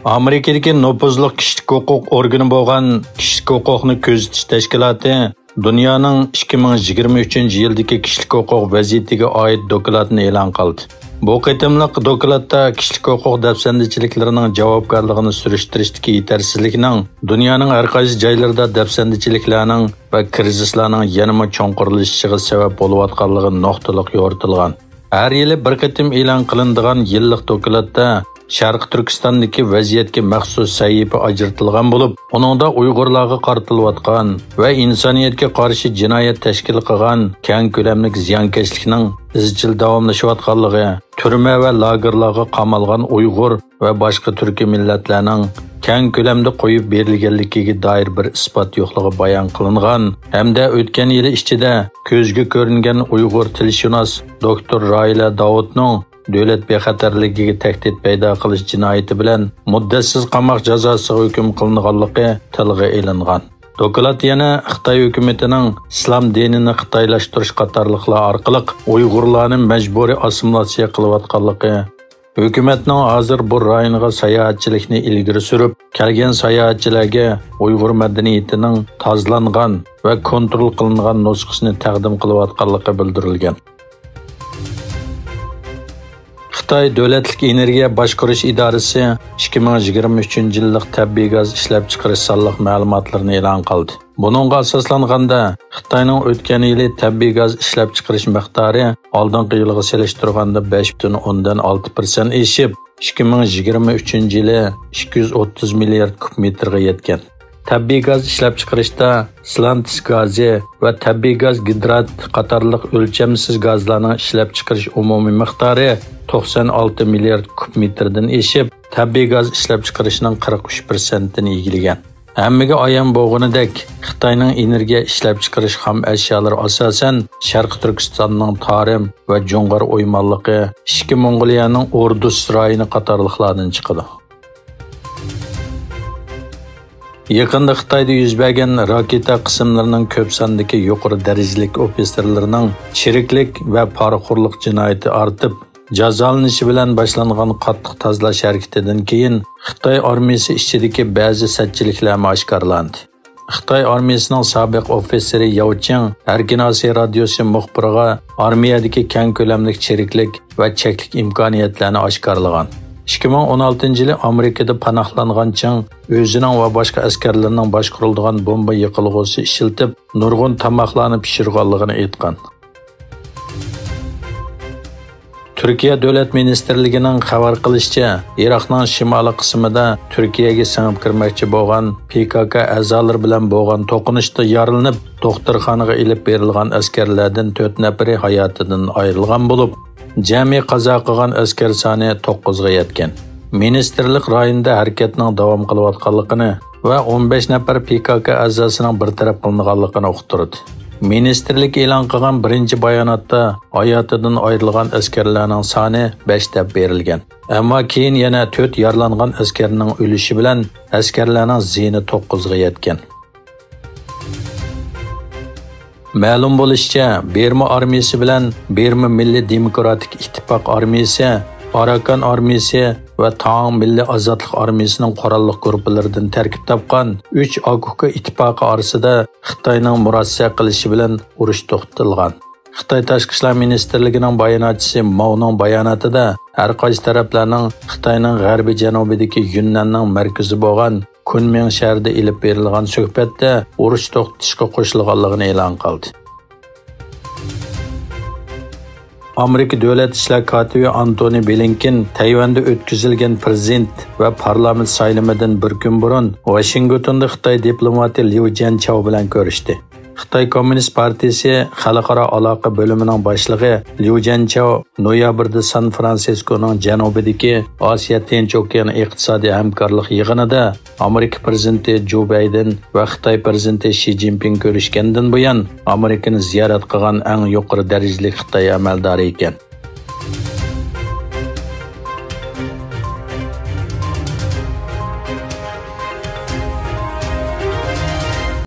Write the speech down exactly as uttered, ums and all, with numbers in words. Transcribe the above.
ئامېرىكىدىكى نوپۇزلۇق كىشىلىك ھوقۇق ئورگىنى بولغان كىشىلىك ھوقۇقنى كۆزىتىش تەشكىلاتى دۇنيانىڭ ئىككى مىڭ يىگىرمە ئۈچىنچى يىلدىكى كىشىلىك ھوقۇق ۋەزىيىتىگە ئائىت دوكلاتنى ئېلان قىلدى. بۇ قېتىملىق دوكلاتتا كىشىلىك ھوقۇق دەپسەندىچىلىكلىرىنىڭ جاۋابكارلىقىنى سۈرۈشتۈرۈشتىكى يېتەرسىزلىكنىڭ دۇنيانىڭ ھەر قايسى جايلىرىدا دەپسەندىچىلىكلەرنىڭ ۋە كىرىزىسلارنىڭ يەنىمۇ چوڭقۇرلىشىشىغا سەۋەب بولۇۋاتقانلىقى نۇقتىلىق يورۇتۇلغان. ھەر يىلى بىر قېتىم ئېلان قىلىنىدىغان يىللىق دوكلاتتا شەرقىي تۈركىستاندىكى ۋەزىيەتكە مەخسۇس سەھىپە ئاجرىتىلغان بولۇپ، ئۇنىڭدا ئۇيغۇرلارغا قارىتىلىۋاتقان ۋە ئىنسانىيەتكە قارشى جىنايەت تەشكىل قىلغان كەڭ كۆلەملىك زىيانكەشلىكنىڭ ئىزچىل داۋاملىشىۋاتقانلىقى، تۈرمە ۋە لاگېرلارغا قامالغان ئۇيغۇر ۋە باشقا تۈركىي مىللەتلەرنىڭ كەڭ كۆلەمدە قويۇپ بېرىلگەنلىكىگە دائىر بىر ئىسپات يوقلۇقى بايان قىلىنغان ھەمدە ئۆتكەن يىلى ئىچىدە كۆزگە كۆرۈنگەن ئۇيغۇر تىلشۇناس دوكتور راھىلە داۋۇتنىڭ دۆلەت بىخەتەرلىكىگە تەھدىت پەيدا قىلىش جىنايىتى بىلەن مۇددەتسىز قاماق جازاسىغا ھۆكۈم قىلىنغانلىقى تىلغا ئېلىنغان. دوكلات يەنە خىتاي ھۆكۈمىتىنىڭ ئىسلام دىنىنى خىتايلاشتۇرۇش قاتارلىقلار ئارقىلىق ئۇيغۇرلارنى مەجبۇرىي ئاسسىمىلياتسىيە قىلىۋاتقانلىقى، ھۆكۈمەتنىڭ ھازىر بۇ رايونغا ساياھەتچىلىكنى ئىلگىرى سۈرۈپ، كەلگەن ساياھەتچىلەرگە ئۇيغۇر مەدەنىيىتىنىڭ تازىلانغان ۋە كونترول قىلىنغان نۇسخىسىنى تەقدىم قىلىۋاتقانلىقى بىلدۈرۈلگەن. خىتاي دۆلەتلىك ئېنېرگىيە باشقۇرۇش ئىدارىسى ئىككى مىڭ يىگىرمە ئۈچىنچى يىللىق تەبىئىي گاز ئىشلەپچىقىرىش سانلىق مەلۇماتلىرىنى ئېلان قىلدى. بۇنىڭغا ئاساسلانغاندا، خىتاينىڭ ئۆتكەن يىلى تەبىئىي گاز ئىشلەپچىقىرىش مىقدارى ئالدىنقى يىلغا سېلىشتۇرغاندا بەش پۈتۈن ئوندىن ئالتە پىرسەنت ئېشىپ، ئىككى مىڭ يىگىرمە ئۈچىنچى يىلى ئىككى يۈز ئوتتۇز مىليارد كۇب مېتىرغا يەتكەن. تەبىئىي گاز ئىشلەپچىقىرىشتا ئىسلانتىس گازى ۋە تەبىئىي گاز گىدرات قاتارلىق ئۆلچەمسىز گازلارنىڭ ئىشلەپچىقىرىش ئومۇمىي مىقدارى توقسان ئالتە مىليارد كۇب مېتىردىن ئېشىپ، تەبىئىي گاز ئىشلەپچىقىرىشنىڭ قىرىق ئۈچ پىرسەنتىنى ئىگىلىگەن. ھەممىگە ئايان بولغىنىدەك، خىتاينىڭ ئېنېرگىيە ئىشلەپچىقىرىش خام ئەشيالىرى ئاساسەن شەرقىي تۈركىستاننىڭ تارىم ۋە جۇڭغار ئويمانلىقى، ئىچكى موڭغۇلىيەنىڭ ئوردۇس رايونى قاتارلىقلاردىن چىقىدۇ. يېقىندا خىتايدا يۈز بەرگەن راكېتا قىسىملىرىنىڭ كۆپ ساندىكى يۇقىرى دەرىجىلىك ئوفىتسېرلىرىنىڭ چىرىكلىك ۋە پارىخورلۇق جىنايىتى ئارتىپ، جازالىنىشى بىلەن باشلانغان قاتتىق تازىلاش ھەرىكىتىدىن كېيىن، خىتاي ئارمىيىسى ئىچىدىكى بەزى سەتچىلىكلەرمۇ ئاشكارىلاندى. خىتاي ئارمىيىسىنىڭ سابىق ئوفىتسېرى ياۋ چىڭ ئەركىن ئاسىيا رادىيوسى مۇخبىرىغا ئارمىيەدىكى كەڭ كۆلەملىك چىرىكلىك ۋە چەكلىك ئىمكانىيەتلەرنى ئاشكارىلىغان. ئىككى مىڭ ئون ئالتىنچى يىلى ئامېرىكىدا پاناھلانغان چىڭ ئۆزىنىڭ ۋە باشقا ئەسكەرلىرىنىڭ باشقۇرۇلىدىغان بومبا يېقىلغۇسى ئىشلىتىپ، نۇرغۇن تاماقلارنى پىشۇرغانلىقىنى ئېيتقان. تۈركىيە دۆلەت مىنىستىرلىكىنىڭ خەۋەر قىلىشىچە، ئىراقنىڭ شىمالىي قىسمىدا تۈركىيەگە سىڭىپ كىرمەكچى بولغان پى كاكا ئەزالىرى بىلەن بولغان توقۇنۇشتا يارىلىنىپ، دوختۇرخانىغا ئېلىپ بېرىلغان ئەسكەرلەردىن تۆت نەپىرى ھاياتىدىن ئايرىلغان بولۇپ، جەمئىي قازا قىلغان ئەسكەر سانى توققۇزغا يەتكەن. مىنىستىرلىق رايوندا ھەرىكەتنىڭ داۋام قىلىۋاتقانلىقىنى ۋە ئون بەش نەپەر پى كاكا ئەزاسىنىڭ بىر تەرەپ قىلىنغانلىقىنى ئۇقتۇردى. مىنىستىرلىك ئېلان قىلغان بىرىنچى باياناتتا ھاياتىدىن ئايرىلغان ئەسكەرلەرنىڭ سانى بەش دەپ بېرىلگەن. ئەمما كېيىن يەنە تۆت يارىلانغان ئەسكەرنىڭ ئۆلۈشى بىلەن ئەسكەرلەرنىڭ زىيىنى توققۇزغا يەتكەن. مەلۇم بولۇشىچە، بىرما ئارمىيىسى بىلەن بىرما مىللىي دېموكراتىك ئىتتىپاق ئارمىيىسى، ئاراكان ئارمىيىسى ۋە تاڭ مىللىي ئازادلىق ئارمىيىسىنىڭ قوراللىق گۇرۇپپىلىرىدىن تەركىب تاپقان ئۈچ ئاكۇكا ئىتتىپاقى ئارىسىدا خىتاينىڭ مۇراسىسە قىلىشى بىلەن ئۇرۇش توختىتىلغان. خىتاي تاشقى ئىشلار مىنىستىرلىكىنىڭ باياناتچىسى ماۋنىڭ باياناتىدا ھەر قايسى تەرەپلەرنىڭ خىتاينىڭ غەربىي جەنۇبىدىكى يۈننەننىڭ مەركىزى بولغان كۇنمىڭ شەھىرىدە ئېلىپ بېرىلغان سۆھبەتتە ئۇرۇش توختىتىشقا قوشۇلغانلىقىنى ئېلان قىلدى. ئامېرىكا دۆلەت ئىشلار كاتىپى ئانتونى بلىنكېن تەيۋەندە ئۆتكۈزۈلگەن پىرېزىدېنت ۋە پارلامېنت سايلىمىدىن بىر كۈن بۇرۇن ۋاشىنگتوندا خىتاي دىپلوماتى ليۇ جيەنچاۋ بىلەن كۆرۈشتى. خىتاي كوممۇنىست پارتىيىسى خەلقئارا ئالاقە بۆلۈمىنىڭ باشلىقى ليۇ جيەنچاۋ نويابىردا سان فرانسىسكونىڭ جەنۇبىدىكى ئاسىيا تىنچ ئوكيان ئىقتىسادىي ھەمكارلىق يىغىنىدا ئامېرىكا پىرېزىدېنتى جو بايدېن ۋە خىتاي پىرېزىدېنتى شى جىنپىڭ كۆرۈشكەندىن بۇيان، ئامېرىكىنى زىيارەت قىلغان ئەڭ يۇقىرى دەرىجىلىك خىتاي ئەمەلدارى ئىكەن.